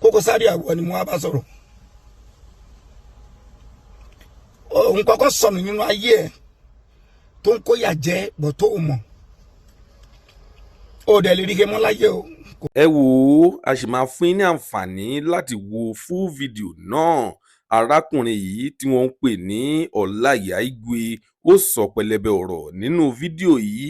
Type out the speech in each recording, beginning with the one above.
Koko Zaria, àwọ̀ ni mo wá bá sọ̀rọ̀. Òun kọ́kọ́ sọnù nínú ayé ẹ̀ tó ń kóyà jẹ́ bọ̀ tó o mọ̀, ó dẹ̀ lè rí he mọ́ láyé o. Ẹ wò ó, a sì máa fún yín ní àǹfààní láti wo full video náà. Arákùnrin yìí tí wọ́n ń pè ní Ọláìyá Igwe, ó sọ pẹlẹbẹ ọ̀rọ̀ nínú fídíò yìí.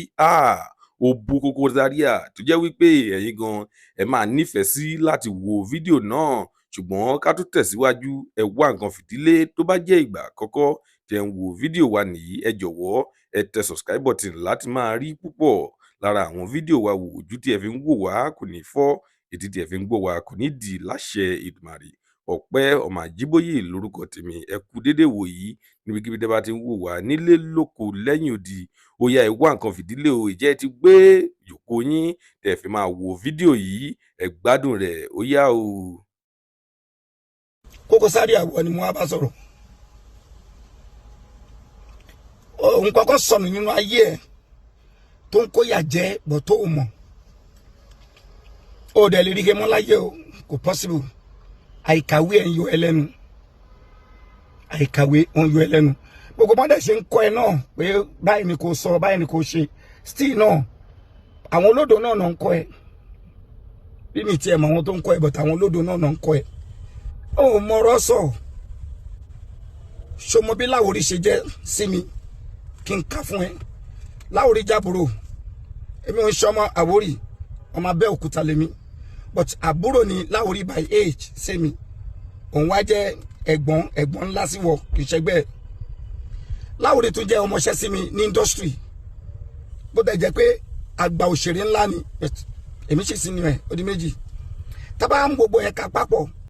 Ó bú Koko Zaria tó jẹ́ wípé ẹ̀yin gan ẹ máa nífẹ̀ẹ́ sí láti wo fídíò náà. Ṣùgbọ́n ká tó tẹ̀síwájú, ẹ wá nǹkan fìdí lé. Tó bá jẹ́ ìgbà àkọ́kọ́ tẹ́ ń wo fídíò wa nìyí, ẹ jọ̀wọ́, ẹ tẹ subscribe button láti máa rí púpọ̀ lára àwọn fídíò wa wò. Ojú tí ẹ fi ń wò wá kò ní fọ́, etí tí ẹ fi ń gbọ́ wá kò ní dì láṣẹ Èdùmàrè. Ọpẹ́ ọmọ Àjíbóyè lórúkọ tèmi. Ẹ kú dédé wò yìí níbikíbi tẹ́ bá ti ń wò wá nílé, lóko, lẹ́yìn odi. Ó yá, ẹ wá nǹkan fìdí lé o. Ìjẹ́ ẹ ti gbé jòkó yín tẹ́ fi máa wo fídíò yìí? Ẹ gbádùn rẹ̀. Ó yá o. Koko Zaria, àwọ̀ ni mo wá bá sọ̀rọ̀. Òun kọ́kọ́ sọnù nínú ayé ẹ̀ tó ń kóyà jẹ́ bọ̀ tó o mọ̀, ó dẹ̀ lè rí he mọ́ láyé o. Kò possible. Àìkàwé ẹ̀ ń yọ ẹ lẹ́nu, àìkàwé ń yọ ẹ lẹ́nu. Gbogbo bọ́dẹ̀ ṣe ń kọ́ ẹ náà pé báyìí ni kò sọ, báyìí ni kò ṣe, still náà àwọn olódò náà náà ń kọ́ ẹ. Bí mi tiẹ̀ mọ̀ àwọn tó ń kọ́ ẹ, but àwọn olódò náà náà ń kọ́ ẹ. Ó mọ̀rọ̀ sọ. Ṣọmọ bí Láwòrí ṣe jẹ́ sí mi? Kí n kà fún ẹ. Láwòrí jábúrò. Èmi ò ń ṣọmọ Àwórì, ọmọ Abẹ́òkúta lèmi, but àbúrò ni Láwòrí by age sí mi. Òun wá jẹ́ ẹ̀gbọ́n, ẹ̀gbọ́n ńlá sí wọ, kì í ṣẹgbẹ́ ẹ̀. Láwòrí tún jẹ́ ọmọọṣẹ́ sí mi ní industry, bó tẹ̀ jẹ́ pé àgbà òṣèré ńlá ni, but èmi sì sí ni ẹ̀. Ó di méjì tábà ń gbogbo yẹn ká papọ̀.